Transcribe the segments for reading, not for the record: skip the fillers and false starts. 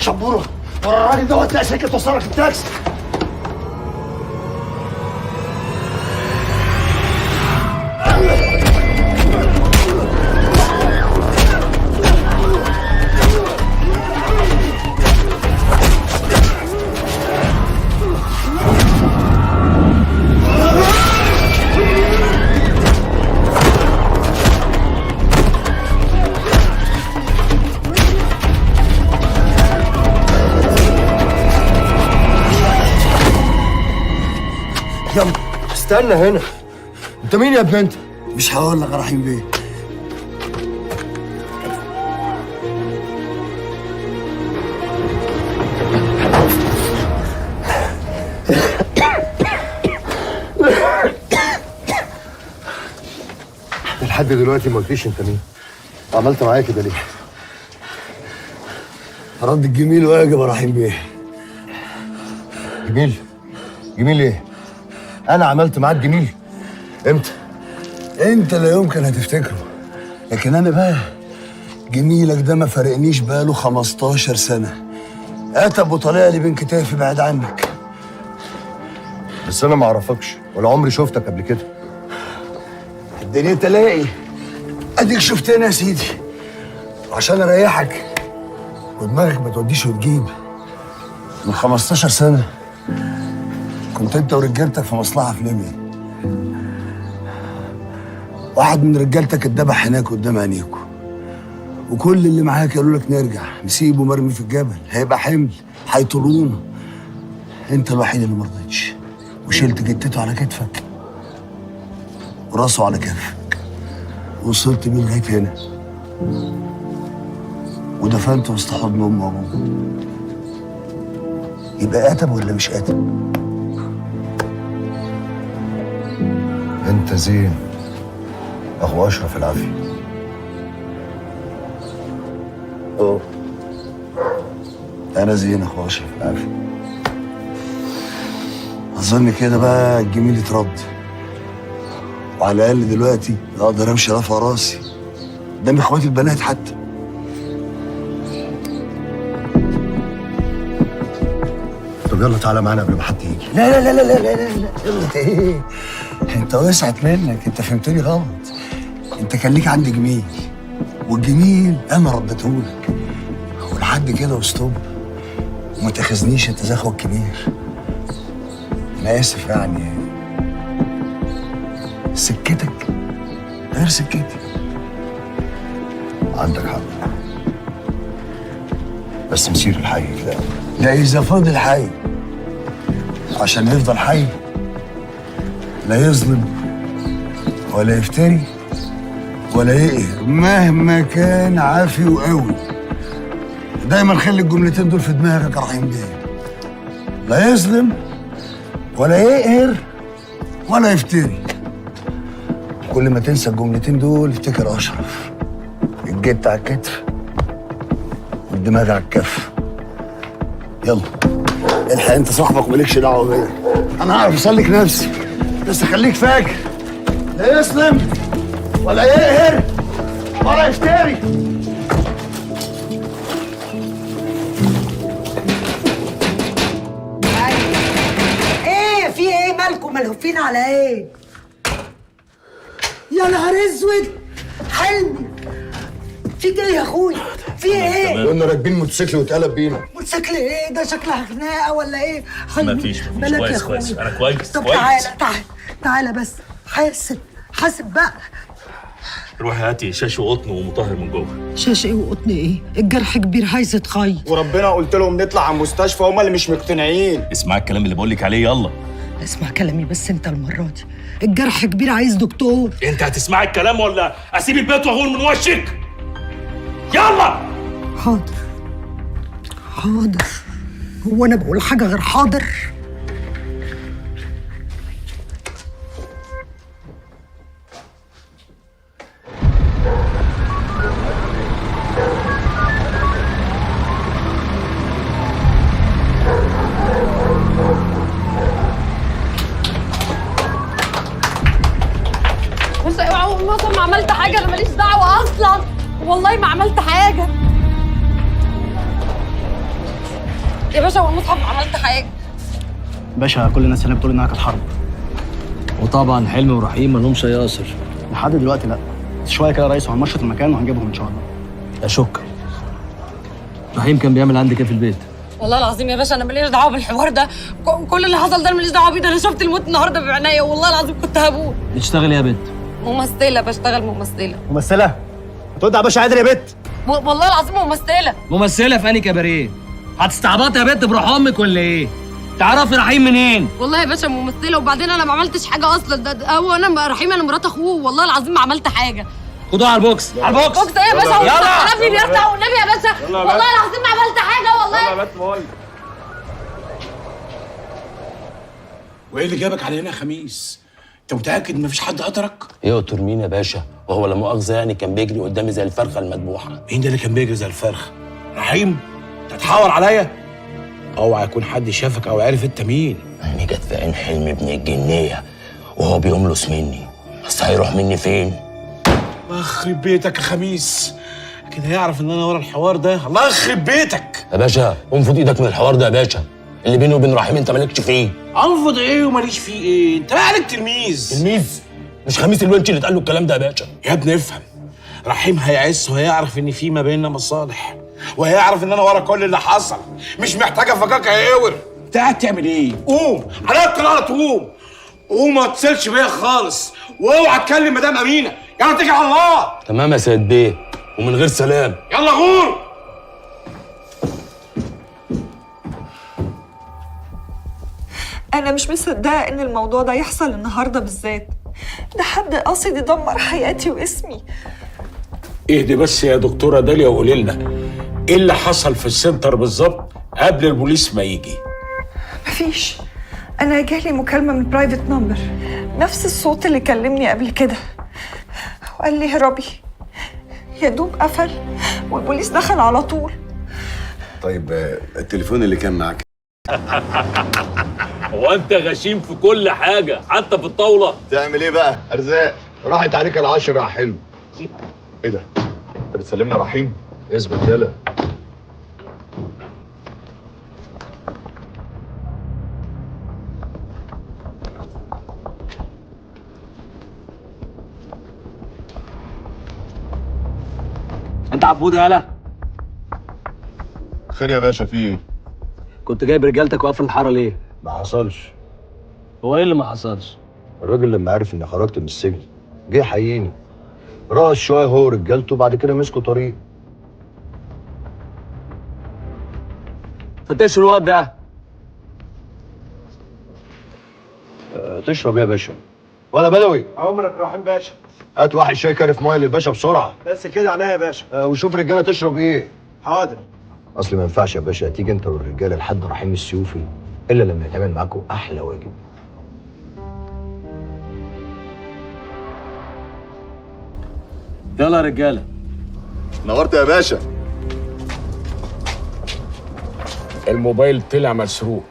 شبوره ورا الراجل دوت تلاقي شركة توصلك التاكسي. يلا استنى هنا. انت مين يا ابن انت؟ مش هقول لك يا رحيم بيه. لحد دلوقتي ما قلتليش انت مين. عملت معايا كده ليه؟ رد الجميل واجب يا رحيم بيه. جميل؟ جميل ايه؟ انا عملت معاك جميل؟ امتى؟ انت لا يمكن هتفتكره، لكن انا بقى جميلك ده ما فارقنيش بقاله 15 سنة. اتب وطلع لي بين كتافي بعد عنك. بس انا ما اعرفكش ولا عمري شفتك قبل كده. الدنيا تلاقي، اديك شفتنا يا سيدي. عشان اريحك ودماغك ما توديش وتجيب، من 15 سنة كنت انت ورجالتك في مصلحة في ليبيا. واحد من رجالتك اتذبح هناك قدام عينيكوا، وكل اللي معاك قالوا لك نرجع، نسيبه مرمي في الجبل، هيبقى حمل، هيطلونا. انت الوحيد اللي ما رضيتش، وشلت جتته على كتفك وراسه على كتفك، وصلت بيه لغاية هنا، ودفنته وسط حضن امه وابوه. يبقى قتب ولا مش قتب؟ انت زين اخو اشرف العافية. اه انا زين اخو اشرف العافية. اظن كده بقى الجميل اترد، وعلى الاقل دلوقتي اقدر امشي رافع راسي قدام اخواتي البنات حتى. طب يلا تعالى معانا قبل ما حد يجي. لا لا لا لا لا لا لا، يلا ايه؟ انت وسعت منك، انت فهمتني غلط. انت كان ليك عندي جميل، والجميل انا رديتهولك، ولحد كده وستوب. وما تاخذنيش انت زي اخوك الكبير. انا اسف يعني، سكتك غير سكتي. عندك حق، بس مسير الحي كده. ده اذا فضل حي، عشان يفضل حي لا يظلم ولا يفتري ولا يقهر مهما كان عافي وقوي. دايما خلي الجملتين دول في دماغك يا رحيم بيه، لا يظلم ولا يقهر ولا يفتري. كل ما تنسى الجملتين دول افتكر اشرف، الجت على الكتف والدماغ على الكف. يلا الحق انت صاحبك مالكش دعوه بيا، انا هعرف اسلك نفسي، بس خليك فاكر لا يسلم ولا يقهر ولا يفتري. ايه في ايه؟ مالكم ملهوفين على ايه؟ يا نهار اسود، حلمي فيك ايه يا اخويا؟ في ايه؟ كنا راكبين موتوسيكل واتقلب بينا. موتوسيكل ايه ده؟ شكلها خناقه ولا ايه؟ حلمي مفيش مالك كويس يا اخويا؟ كويس، انا كويس. طب كويس. تعالى تعالى تعالى بس، حاسب حاسب بقى. روحي هاتي شاش وقطن ومطهر من جوه. شاش ايه وقطن ايه؟ الجرح كبير عايز يتخيط. وربنا قلت لهم نطلع على المستشفى، هما اللي مش مقتنعين. اسمع الكلام اللي بقول لك عليه، يلا. اسمع كلامي بس انت المرة دي، الجرح كبير عايز دكتور. انت هتسمعي الكلام ولا اسيب البيت واغور من وشك؟ يلا. حاضر حاضر، هو انا بقول حاجة غير حاضر؟ بص اوعوا، ما عملت حاجة، انا ماليش دعوه اصلا، والله ما عملت حاجة. يا باشا والمصحف ما عملت حاجة. باشا كل الناس هنا بتقول انها كانت حرب. وطبعا حلمي ورحيم ما لهمش اي اثر لحد دلوقتي. لا شوية كده يا ريس وهنمشط المكان وهنجيبهم ان شاء الله. اشك. رحيم كان بيعمل عندك ايه في البيت؟ والله العظيم يا باشا انا ماليش دعوه بالحوار ده، كل اللي حصل ده انا ماليش دعوه بيه، ده انا شفت الموت النهارده بعينيا والله العظيم كنت هموت. بتشتغل ايه يا بنت؟ ممثلة، بشتغل ممثلة. ممثلة؟ هتودع يا باشا عادل يا بت. والله العظيم ممثلة. ممثلة في انهي كباريه؟ هتستعبطي يا بنت بروح امك ولا ايه؟ تعرفي رحيم منين؟ والله يا باشا ممثلة، وبعدين انا ما عملتش حاجة اصلا، ده هو انا رحيم، انا مرات اخوه، والله العظيم ما عملت حاجة. خدوها على البوكس، على البوكس. بوكس ايه يا باشا؟ يلا النبي بيرجع والنبي يا باشا، والله العظيم ما عملت حاجة والله. يلا يا بت بقول. وايه اللي جابك على هنا يا خميس؟ انت متاكد مفيش حد قدرك؟ يقتل مين يا باشا؟ وهو لا مؤاخذة يعني كان بيجري قدامي زي الفرخه المذبوحه. مين ده اللي كان بيجري زي الفرخه؟ رحيم؟ انت هتحاور عليا؟ اوعى يكون حد شافك او عرف انت مين. عيني جت في عين حلمي ابن الجنيه وهو بيملص مني، بس هيروح مني فين؟ الله يخرب بيتك يا خميس، اكيد هيعرف ان انا ورا الحوار ده. الله يخرب بيتك يا باشا. انفض ايدك من الحوار ده يا باشا، اللي بيني وبين رحيم انت مالكش فيه. انفض ايه وماليش فيه ايه؟ انت بقى عليك تلميذ. تلميذ؟ مش خميس الونش اللي اتقال له الكلام ده يا باشا. يا ابني افهم، رحيم هيعس وهيعرف ان في ما بيننا مصالح، وهيعرف ان انا ورا كل اللي حصل. مش محتاجه فكاك يا اور. انت قاعد تعمل ايه؟ قوم على الطلاق، تقوم قوم، ما تصلش بيا خالص، واوعى تكلم مدام امينه. يلا اتكل على الله. تمام يا سيد بيه، ومن غير سلام. يلا غور. أنا مش مصدقة إن الموضوع ده يحصل النهاردة بالذات، ده حد قاصد يدمر حياتي واسمي. اهدي بس يا دكتورة داليا وقولي لنا ايه اللي حصل في السنتر بالظبط قبل البوليس ما يجي. مفيش، أنا جالي مكالمة من private number، نفس الصوت اللي كلمني قبل كده، وقال لي هربي. يا دوب قفل والبوليس دخل على طول. طيب التليفون اللي كان معاك؟ هو انت غشيم في كل حاجة حتى في الطاولة. تعمل ايه بقى؟ ارزاق راحت عليك العشرة يا حلو. ايه ده؟ انت بتسلمنا رحيم؟ اثبت يلا. انت عبود يالا. خير يا باشا، في ايه؟ كنت جايب رجالتك وقافل الحارة ليه؟ ما حصلش. هو ايه اللي ما حصلش؟ الراجل لما عرف اني خرجت من السجن جه يحييني، رقص شوية هو ورجالته، بعد كده مسكوا طريق. فتش الواد ده. تشرب يا باشا ولا بدوي؟ عمرك رحيم باشا. هات واحد شاي كارف مية للباشا بسرعة. بس كده عليا يا باشا. وشوف رجاله تشرب ايه. حاضر. اصل ما ينفعش يا باشا تيجي انت والرجاله لحد رحيم السيوفي الا لما يتعمل معاكم احلى واجب. يلا يا رجاله. نورت يا باشا. الموبايل طلع مسروق.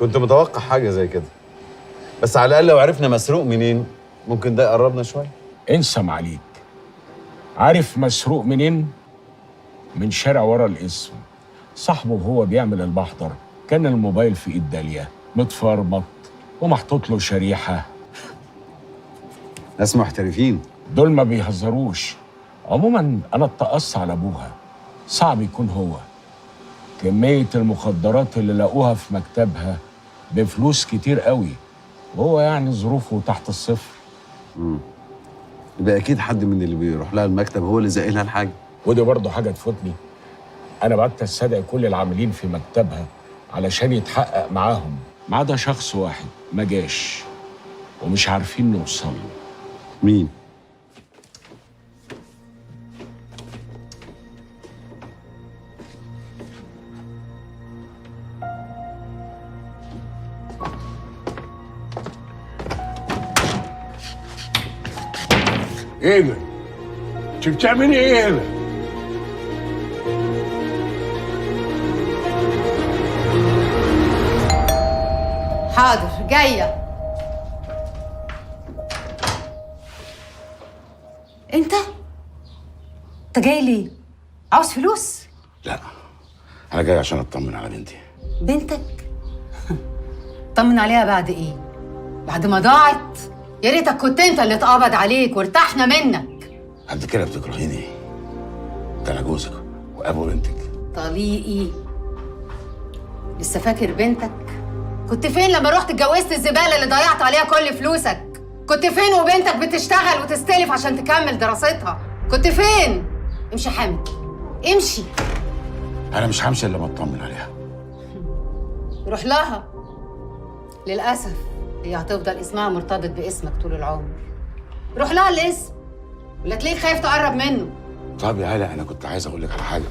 كنت متوقع حاجة زي كده، بس على الاقل لو عرفنا مسروق منين ممكن ده يقربنا شوية. انسى معليك. عارف مسروق منين؟ من شارع ورا الاسم. صاحبه وهو بيعمل المحضر كان الموبايل في ايد داليا متفرمط ومحطوط له شريحة. ناس محترفين دول، ما بيهزروش. عموما انا اتقصت على ابوها، صعب يكون هو. كمية المخدرات اللي لقوها في مكتبها بفلوس كتير قوي، وهو يعني ظروفه تحت الصفر. يبقى اكيد حد من اللي بيروح لها المكتب هو اللي زقلها الحاجة. ودي برضه حاجة تفوتني. انا بعت استدعي كل العاملين في مكتبها علشان يتحقق معاهم، ما عدا شخص واحد ما جاش ومش عارفين نوصل له. مين؟ ايه ده؟ انت بتعملي ايه هنا؟ حاضر جاية. انت جاي ليه؟ عاوز فلوس؟ لا، انا جاي عشان اطمن على بنتي. بنتك؟ طمن عليها بعد ايه؟ بعد ما ضاعت؟ يا ريتك كنت انت اللي اتقبض عليك وارتحنا منك. قد كده بتكرهيني؟ ده انا جوزك وابو بنتك. طليقي لسه فاكر بنتك؟ كنت فين لما رحت اتجوزت الزبالة اللي ضيعت عليها كل فلوسك؟ كنت فين وبنتك بتشتغل وتستلف عشان تكمل دراستها؟ كنت فين؟ امشي يا حامد، امشي. انا مش همشي الا لما اطمن عليها. روح لها. للأسف هي هتفضل اسمها مرتبط باسمك طول العمر. روح لها الاسم، ولا تلاقيك خايف تقرب منه. طب يا هلا، انا كنت عايز اقول لك على حاجة.